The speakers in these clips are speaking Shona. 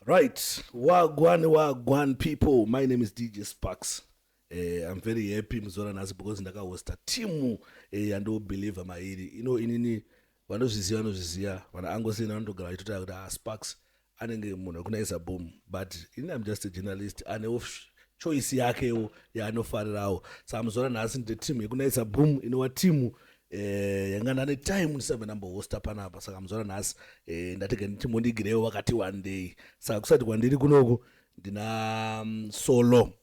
Right, wagwan wagwan people. My name is DJ Sparks. I'm very happy muzora nhasi because ndakahosta timu yandobelieve mairi. Ino inini vanozviziva vanozviziva vana angosina vanotogara vachitotaura kuti ah, Sparks anenge munhu wekunaisa boom, but ini I'm just a journalist anewo choice yakewo yaanofarirawo. Saka muzora nhasi ndine timu yekunaisa boom inova timu yanga ndane time ndisabva ndambohosta panapa. Saka muzora nhasi ndatega ndichimondigirewo vakati one day. Saka kusati kwandiri kunoku ndina Solo.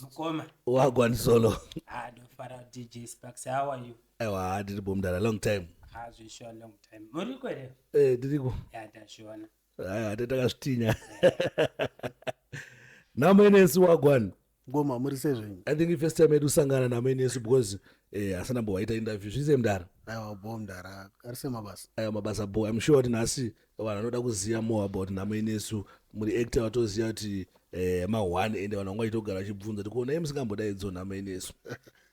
Mukoma. Wagwan Solo. Ah, ndofara DJ Sparks. How are you? Aiwa, ndiri bo mudara, long time. Ah, zvishuwa long time. Muriko here? Ndiriko. Ya, ndazviona. Aiwa, takazvitinya. Namenesu wagwan. Ngoma muri sei zvenyu? I think first time yedu kusangana naMenesu because asana mbowaita interview. Zvise mudara. Aiwa bo mudara, ari sei mabasa? Aiwa mabasa bo. I'm sure kuti nhasi vanhu vanoda kuziva more about Namenesu. Muri actor vatoziva kuti ma1 ende vanhu vanga vachitogara vachibvunza kuti kuona musingambodaidzawo Namenesu.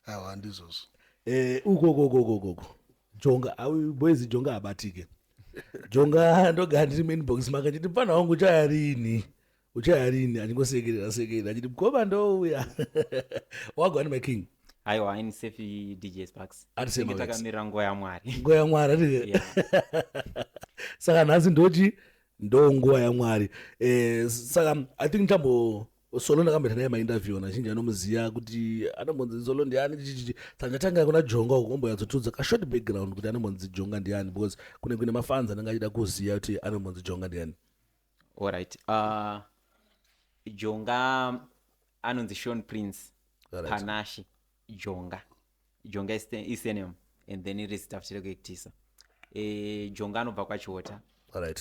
Aiwa ndizvozvo. Uko uko uko uko uko. Jonga, awi boys Jonga abatike. Jonga ndogara ndiri muinbox maka chiti mfana wangu uchaya rini? Uchaya rini? Achingosekerera sekerera achiti mukoma ndouya. Wagwani my king. Aiwa, ini safe DJ Sparks. Ari sei Tinenge maweeks? Takamirira nguva yaMwari. Nguva yaMwari ati. Yeah. Saka nhasi ndochi ndo nguva yaMwari. Saka I think ndichambo Solo ndakamboita naye mainterview nazhinji anomuziva kuti anombonzi Solo ndiani chichichi. Saka ndichatanga kuna Jonga uko omboyatsotudza ka short background kuti anombonzi Jonga ndiani because kune kune mafans anenge achida kuziva kuti anombonzi Jonga ndiani. Alright. Jonga anonzi Sean Prince. Panache Jonga. Jonga is surname and then iri zita futi rekuactisa. Jonga anobva kwaChihota.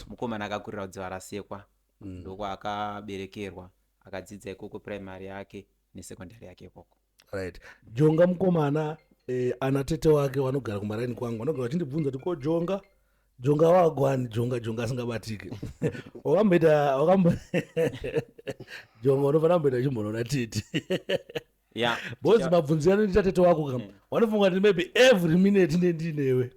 Mukomana akakurira kudziva rasekwa. Ndokwaakaberekerwa, akadzidza ikoko primary yake nesecondary yake ikoko. Right. Jonga mukomana ana tete wake vanogara kumaraini kwangu vanogara vachindibvunza kuti ko Jonga Jonga wagwani Jonga Jonga asingabatiki. Wakamboita wakambo Jonga unofanira kumboita uchimbonoona tete. Bozi mabvunziro anoita tete wako kam. Vanofunga kuti maybe every minute nendinewe.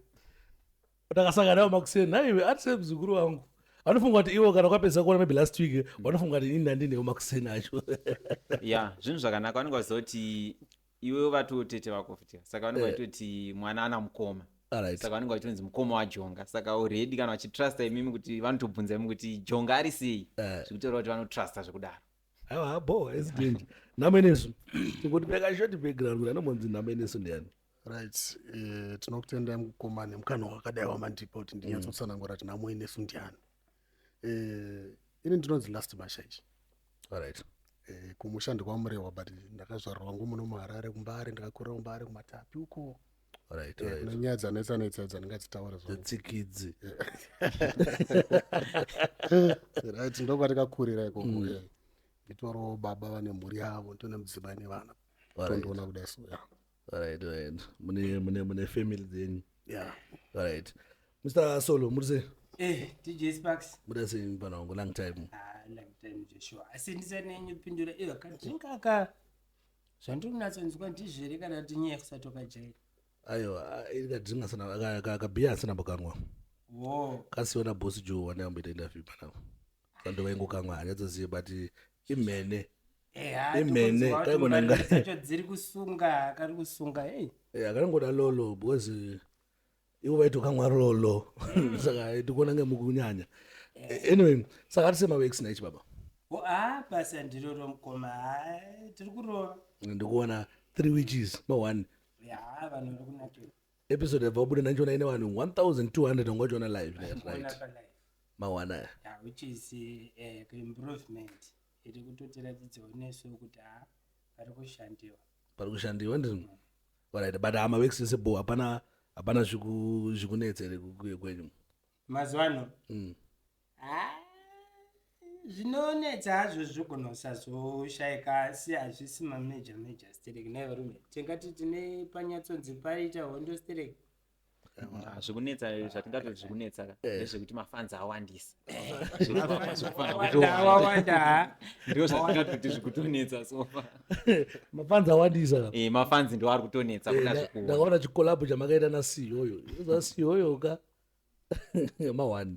Takasangana nawo makuseni naiwe ati semuzukuru wangu. Vanofunga kuti iwo kana kwapedza kuona maybe last week vanofunga kuti ini ndandinewo makuseni acho. Yeah, zvinhu zvakanaka vanenge vaziva kuti iwe vatiwo tete vako futi. Saka vanenge vachitoti mwana ana mukoma. Saka vanenge vachitonzi mukoma waJonga. Saka already kana vachitrusta imimi kuti vanotobvunza imi kuti Jonga ari sei. Zvikutoreva kuti vanotrusta zvekudaro. Aiwa bo it's danger. Namenesu. Tingoti peka short background kuti anombonzi Namenesu ndiani. Right, tinokutendai mukoma nemukana wakadai wamandipa kuti ndinyatsotsanangura kuti Namenesu ndiani. Ini ndinonzi Last Mashaichi. Kumusha ndekwaMurewa but ndakazvarwa wangu muno muHarare kuMbare, ndakakurira kuMbare kuMatapi uko. Kune nyaya dzanetsa netsa dzandingadzitaura zvangu. Tsikidzi. Right, ndokwatakakurira ikoko. Nditoriwo baba vane mhuri yavo, nditone mudzimai nevana. Tondiona kudai so, yeah. Alright, alright. Mune mune mune family dzenyu. Yeah. Alright. Mr. Solo, muri sei? DJ Sparks. Muri sei mfana wangu long time. Ah, long time Joshua. Asi ndisati nyupindura iyo kadrink aka zvandiri kunyatsonzwa ndizvo here kana kuti nyaya kusati wakajaira? Aiwa, iri kadrink asina kabhiya asina mbokanwa. Wo. Kasiona boss Joe wandamboita interview panapa. Vanhu vaingokanwa hanyatsozive but imhene. Imhene kaigona nga dzacho dziri kusunga kari kusunga hey. Akangoda lolo because ivo vaitokamwa lolo saka tikuona ngemukunyanya. Anyway, saka atise maweeks naichi baba. Ah, basa ndiroro mukoma. Tiri kurova. Ndikuona 3 witches ma 1. Ya, vanhu vari kunakirwa. Episode yabva kubuda nandichiona ine vanhu 1200 vanga vachiona live ne right. Ma 1 aya. Yeah, which is improvement. Iri kutotiratidzawo nesu kuti ha pari kushandiwa. Pari kushandiwa ndizvo. Alright, but hama weeks ese bo hapana hapana zvikunetsa here kwenyu. Mazuva ano? Zvinonetsa hazvo zvigona kusazoshaika asi hazvisi mamajor major sterek naye varume. Tingati tine panyatsonzi paita hondo sterek. Zvikunetsa zvatingati zvikunetsa ka ndezvekuti mafans awandisa. Awanda. Ndizvo zvatingati kuti zvikutonetsa so far. Mafans awandisa ka. Mafans ndo ari kutonetsa kuna zvikuru. Ndakaona chikolabo chamakaita na Siyoyo. Unoziva Siyoyo ka? Ma1.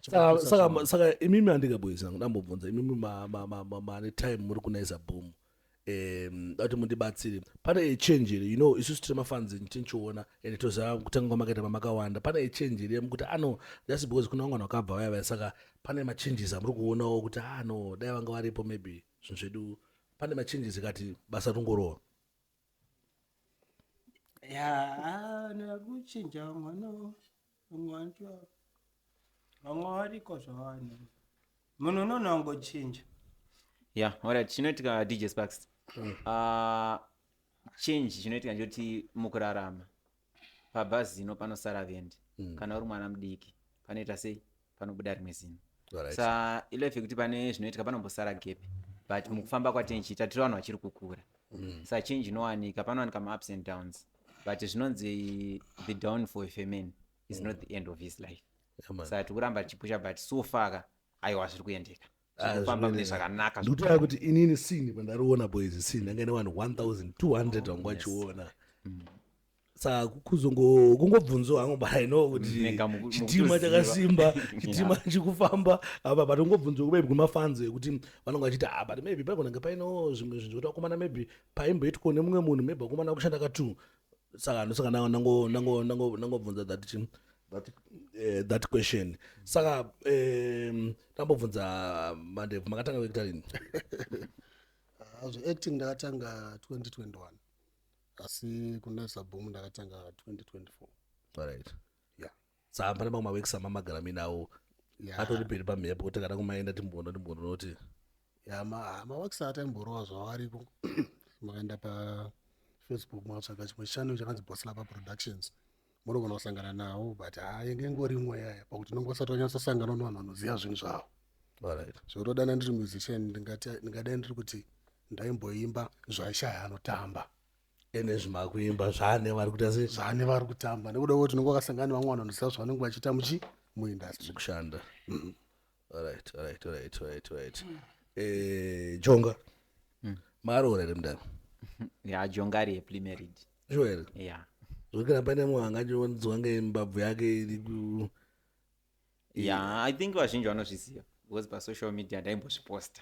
Saka imimi handikaboys angu ndambobvunza imimi mane time muri kuNaiza Boom, dati mundibatsire, pane change here? Isusu tiri mafans, tinchiona ende toziva kutanga kwamakaita pamakawanda. Pane change here mukuti ano just because kuna vamwe vanhu vakabva vaya vaya, saka pane machanges amuri kuonawo kuti ano dai vanga varipo, maybe zvinhu zvedu, pane machanges ekati basa ringorowa? Ya, nakuchinja vamwe, vamwe vacho vamwe variko zvavano, munhu unoona ungochinja. Yeah, alright, chinoitika, DJ Sparks, change chinoitika ndechoti mukurarama pabva zino panosara vende. Kana uri mwana mudiki panoita sei? Panobuda rimwe zino. Sa ilife yekuti pane zvinoitika, panombosara gap, but mukufamba kwatinchiita tiri vanhu vachiri kukura. Sa change inowanika, panowanika maups and downs, but zvinonzi the downfall of a man is not the end of his life. Yeah, man. Saka tikuramba tichipusha, but so far ka, aiwa, zviri kuendeka. Ah, Zviri kufamba mune zviri zvakanaka. Ndikutaura kuti inini sini pandariona boys, sini ndanga ine vanhu 1200 vanga vachiona, saka kuzongo kungobvunzwa hangu, but I know kuti Nenga chitima mukutoziva. chakasimba, chitima chikufamba apa, but ungobvunzwa maybe kumafans ekuti vanonge vachiti, ah, but maybe pagonange paino zvimwe zvinhu zvekuti vakomana maybe paimboitwa nemumwe munhu, maybe vakomana kushanda ka2, saka ndosaka nangobvunza that question. Saka tambobvunza Mandebvu, makatanga kuita rini? Ah, zveacting ndakatanga 2021, asi kuNaiza Boom ndakatanga 2024. Alright. Yeah. Saka pane mamwe maworks amamagara minawo atori peri pamhepo kuti kana kumaenda timboona kuti Ya, maworks ataimborowa zvavariko, makaenda paFacebook makatsvaga chimwe channel chakanzi Boslapa Productions, munogona kusangana nawo, but ha, yenge ingori imwe yaya pakuti unonge usati wanyatsosangana nevanhu vanoziva zvinhu zvavo. Zvekutodana ndiri musician, ndingadai ndiri kuti ndaimboimba zvaishaya anotamba. Ene zvimakuimba zvaane vari kuita sei? Zvaane vari kutamba, nekuda kwekuti unonge wakasangana nevamwe vanhu vanoziva zvavanenge vachiita muchi muindustry. Kushanda. Alright. Jonga, maroora here mudaro? Ya, Jonga ari happily married. Sure here? Ya. Zvekuti kana paine mumwe angachionzwa ngembabvu yake iri ku Ya, I think vazhinji vanozviziva because pasocial media ndaimbozviposta.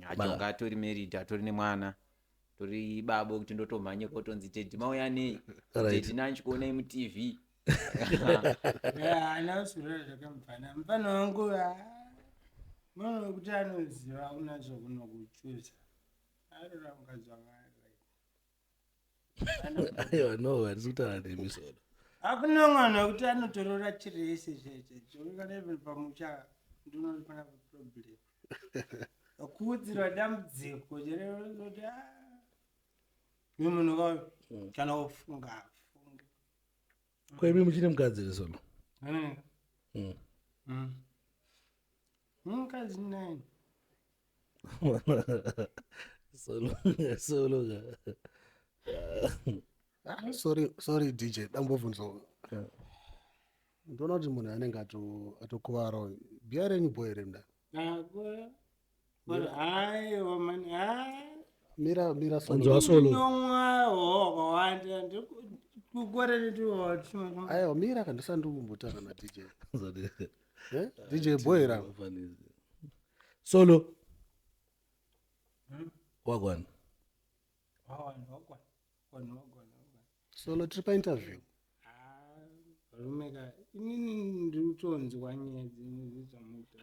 Ajonga atori married, atori nemwana, tori babo, kuti ndotomhanyirwa kutonzi tedhi mauya nei. Tedhi nanchikuonai muTV. Ana usurira zvakamufana mufana wangu, munhu wekuti anoziva unazvo kunokuchuza arora mukadzi wanga. Aiwa, no, handisi kutaura nemi, Solo. Hakuna mwana wekuti anotorora chirese cheche chokana, even pamusha ndinoti pana problem, kuudzirwa dambudziko cheroti uyu munhu kauyu kana ufunga afunge. Ko imi muchine mukadzi here, Solo? Mukadzi nine. Solo, Solo ka. Ah, sorry, sorry DJ, dambobvunza, ndoona kuti munhu anenge atokuvarawo, bhiya renyu bho here mda? Haiwa mani, ha. Mira, mira. Wanzwa, Solo? Nomwa wakawanda kukore netiwa. Aiwa, mira kandisandi kumbotaura naDJ. Sorry. Eh? DJ, bho here? Solo, wagwana? Solo, tiri painterview. Varume ka, inini ndiri kutonzwa nyaya dzenyu dzamuita,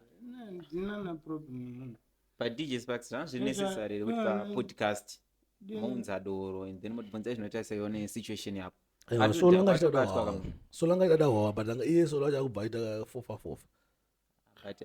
ndina na problem nemunhu. But DJ Sparks, zvanga zviri necessary kuti papodcast mounza doro and then motibvunza zvinoita seiwo nesituation yako? Aiwa, Solo anga achida hwawa, Solo anga achida hwawa, but anga iye Solo acho akubva aita fofa fofa. But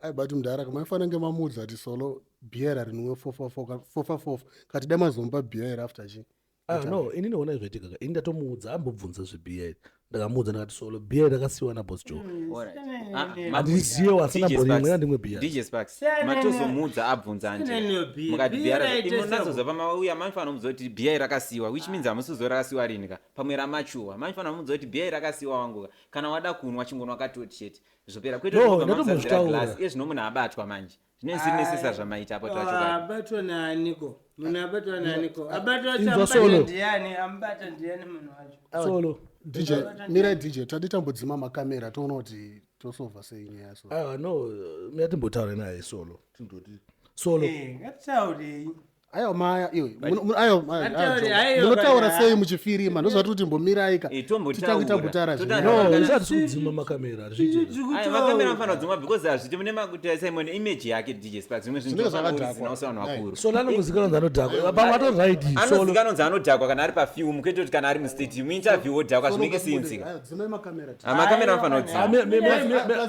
Ai, but mudhara, maifanira kunge mamuudza kuti Solo, bhiera rinwe fofa fofa fofa, kati dai mazomupa bhiera after chi. Ah, no, inini ona zvaitika ka, ini ndatomuudza ambobvunza zvebhiya iri, ndakamuudza ndakati, Solo, bhiya rakasiyiwa naBoss Joe. Alright. Handiziyewo, asina DJ mbori Sparks. imwe yandimwe bhiya. DJ Sparks, Siyana matozomuudza abvunza anje, Siyana neyo mukati bhiya. bhiya Bhiya raita munatsoza pamauya, maifanira kumuudza kuti bhiya rakasiyiwa, which means hamusizo rakasiyiwa rini ka, pamwe ramachuwa. Maifanira kumuudza kuti bhiya rakasiyiwa wangu ka, kana wada kunwa chingonwa katoti chete, zvopera, kwete No, kuti mubva mamuzadzira ndatombozvitaura. glass. Iye zvino munhu abatwa manje, zvinenge zvisiri necessary zvamaita apo tachokwadi. Abatwa naaniko munhu? Abatwa naaniko? Abatwa Inzwa, Solo. ndiani? Amubata ndiani munhu wacho? Solo. DJ, mirai DJ, tadi tambodzima makamera toona kuti. Tosova sei nyaya so? Aiwa, no, mina timbotaura naye Solo, tindoti Solo. Eh, ngatitaurei. Aiwa maya iwe, aiwa maya, Ngataure, aiwa, aiwa, munotaura kana- sei muchifirima? Ndozvati kuti mbomirai ka. Eh, tombotaura. Titange tambotara Totanga- zvinhu. No, isati sikudzima makamera, hazviiti. Aiwa, makamera anofanira kudzimwa because hazviti mune makuti Simon image yake DJ Sparks, zvimwe zvinhu Zvinenge zvinofanira zvakadhakwa. kurisinawo sevanhu vakuru. Solo anongozikanwa kunzi anodhakwa, pamwe atoright Solo. Anozikanwa kunzi anodhakwa kana ari pafilm, kwete kuti kana ari mustadium interview wodhakwa, zvinenge sinzika. Aiwa, dzimai makamera. Makamera anofanira Ah, kudzimwa.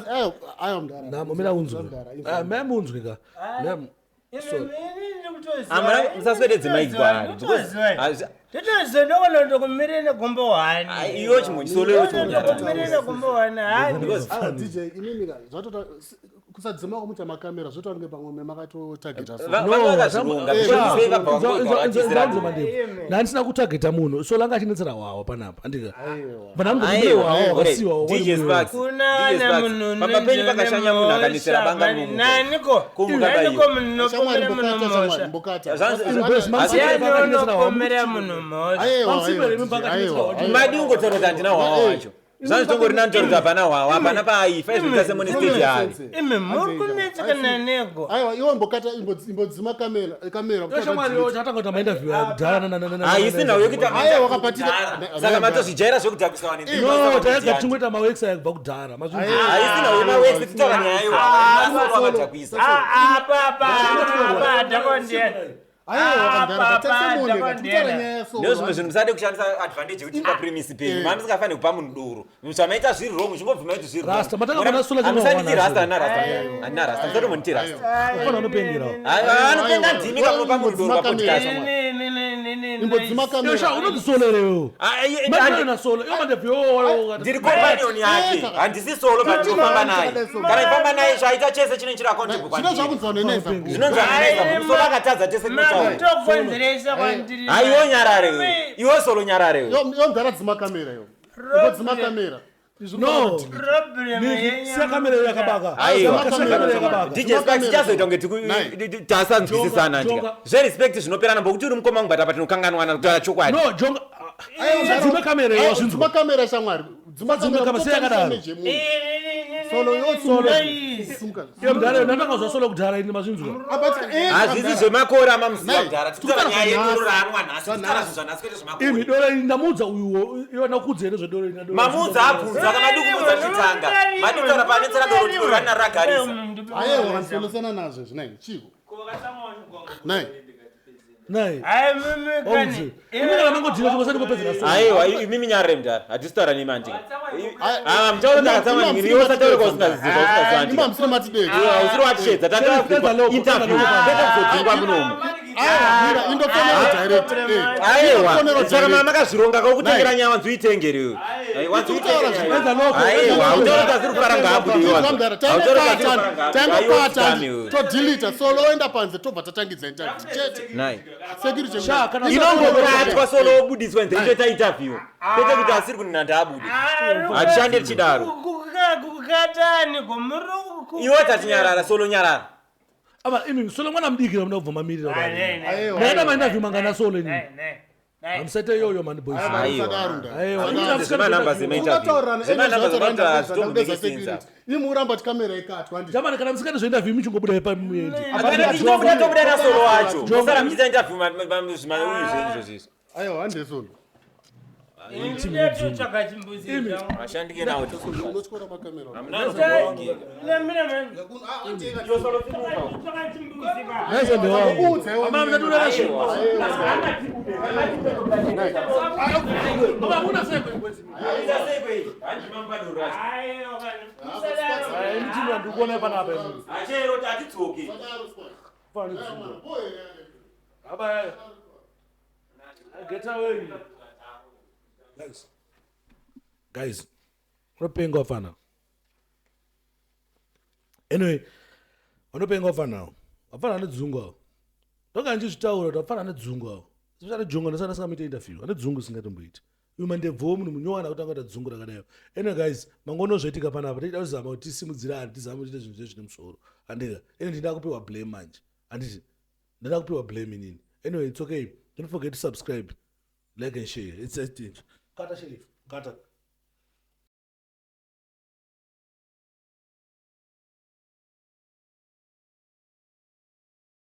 Aiwa, aiwa mudhara. Namo, mina unzwe. Mudhara, inzwa. Ah, mea munzwe ka. Amuna musaswededze mic kwaari, because Totoziva ndokonondokumire negombo hwani. Ah, iwe chimbo- Solo iwe chimbonyarara. Ndokumire negombo hwani hani. Because Aiwa, DJ, inini ka zvatota kusadzima kwamuita makamera zvoita kunge pamwe makatotageta so. Vanhu vakazvironga, because sei vabva vangoibva vatizira doro. Ndandisina kutageta munhu, Solo anga achinetsera hwawa panapa, andika. Aiwa, Hwawa alright. wakasiwa. DJ Sparks, Kuna DJ na Sparks, munhu pamba penyu pakashanya munhu akanisira banga mumuko. Naniko? Kumuka Naniko baiwa. munhu Shamwari, unopomera munhu mbokata, shamwari, mhosva? mbokata. Ndiani unopomera munhu mhosva? Aiwa, Mamusipere aiwa, mipaka DJ, aiwa, tinetsera aiwa. Madi ungotaura kuti handina hwawa wacho, zvanzitongori nani taura kuti hapana hwawa, hapana paaifa izvo tasemone stage yaari. Imi muri kunetsekana nego. Aiwa, iwe mbokata, imbodzima kamera, kamera. Chatanga kuita mainterview aya kudhara. Haisi nhau yekuita Aiwa, wakapatika. Saka matozvijaira zvekudhakisa vanhu. No, taiga tichingoita maworks aya kubva kudhara. Haisi nhau yemaworks, titaura nyaya iwaakadhakwisa. Apa apa apa dhakondiyani. Aiwa, Apa, mudhara, tasemone ka, apa, tikutaura nyaya so. Ndozvimwe zvinhu musade kushandisa advantage yekuti tipa premise penyu, maa musingafaniri kupa munhu doro. Zvamaita zviri wrong, chingobvuma kuti zviri wrong. Rasta, matanga kuona Solo Hamusanditi chinowana rasta, Solo. handina rasta, handina rasta, musatombonditi rasta. Ufana unopengera. Anopenga ndimi kamunopa munhu doro papodcast. Imbodzima kamera. Sha, unonzi Solo here? Ah, Matana Solo iwo mandebvyo. Ndiri companion yake, handisi Solo, but ndinofamba naye. Kana ifamba naye, zvaita chese chinenge chiri accountable Zvino kwandiri. zvakunzwa neneza. Zvinonzi anonetsa, Solo akatadza, tese tinotaura. Makutokonzeresa kwandiri. Haiwo, nyarare iwe, iwe Solo, nyarare iwe. Yo mudhara, dzima kamera yo. Imbodzima kamera. Izvi No. Problem yenyu. Siya kamera iyo yakabaka. Aiwa. Siya kamera iyo yakabaka. DJ Sparks, tichazoita kunge tasanzwisisana Jonga, ndika Jonga. zverespect zvinoperana, mbokuti uri mukoma wangu, but apa tinokanganwana kutaura chokwadi. No, Jonga, usadzime kamera iyo. Aiwa, Wazvinzwa? dzima kamera shamwari. Dzima Dzima kamera, siya yakadaro. image yemunhu. Solo yo, Solo. Sumuka. Iyo mudhara, ndatanga zva Solo kudhara ini, mazvinzwa? Abati, eh, Hazvisi mudhara. zvemakore amamusiya Nai, kudhara, tikutaura tikutaura nyaya yedoro zvanhasi. raanwa nhasi, tikutaura zvinhu zvanhasi kwete Imi zvemakore. doro iri ndamuudza uyuwo, iwe ndakudza here zvedoro iri? Mamuudza, abvunza, kana madikumuudza chitanga madikutaura panetsera doro doro rana ragarisa. Aiwa, vansolosana nazvo zvinai. Chiko. Nai. Nai. Hayi mimi. Imi kana mangodhira chingosati kupedzera Solo. Aiwa, imimi nyarare mudhara, hatisi kutaura nemi andika. Ai- Mutaura ndakatsama Ima- ningiri, iwe usataure kwausingazizwa, usingazwa Ima andika. musina matideki. Usiri watishedza, Fedha loko, interview fedha loko. kwete kuzodzingwa munomu. Aiwa, mira, indofonera direct. Eh. Aiwa, Indofonera saka direct. makazvironga kakutengera Nai. nyaya, wanzi uitengere iwe. Kutaura zvino. Fedha loko. Aiwa, utaura kuti asiri kufara ngaabude iwe. Izwa mudhara, tangopatani todhilita, Solo oenda panze, tobva tatangidza interview chete. Nai. Security. Sha, kana Inongokatwa, Solo obudiswa, nze toita interview, kwete kuti asiri kunina ndaabude. Hatishande tichidaro. Kukatani komuri. Iwe tatinyarara, Solo nyarara. Aba imi Solo mwana mudiki, ramuna kubva mamirira. Aiwa. Ndaida mainterview mangana Solo ini. Hamusaite iyoyo mani, boys. Aiwa. Aiwa. Zvemanamba zemainterview. Zvemanamba zemainterview hazvitombomake sense apa. Imi uramba kuti kamera ikatwa ndi. Jamani, kana musikati zvointerview michingobuda pamuendi. Kana tichitobuda, tobuda naSolo wacho, musara muchiita interview zvimauyu zvenyu izvozvizvo. Aiwa, hande Solo. Tsvaga chimbuzi. Vashandike nawo. Unotyora makamera. Tsvaga chimbuzi ka. Naise ndewangu. Udza iwe. Amana mutatura kashingo. Baba, hakuna sekwe. Aiwa kana musadaro. Ai, mutini ndikuona panapa imi. Achero hatidzoki. Fana dzungu. Aba. Get away. Guys. Guys. Unopenga wafana. Anyway, vanopenga wafana. Wafana ane dzungu avo. Ndoga ndichizvitaura kuti wafana ane dzungu avo. Sipisa dzungu ndosana singamuite interview. Ane dzungu singatomboiti. Uyu mandebvowo munhu munyowani akutanga kuita dzungu rakadaiyo. Anyway guys, mangono zvoitika panapa. Tichida kuzama kuti tisimudzirane, tizame kuti tiite zvinhu zvezvine musoro. Handika. Ene ndinda kupiwa blame manje. Handiti. Ndada kupiwa blame inini. Anyway, it's okay. Don't forget to subscribe, like and share. It's it. Kata, sheriff. Kata.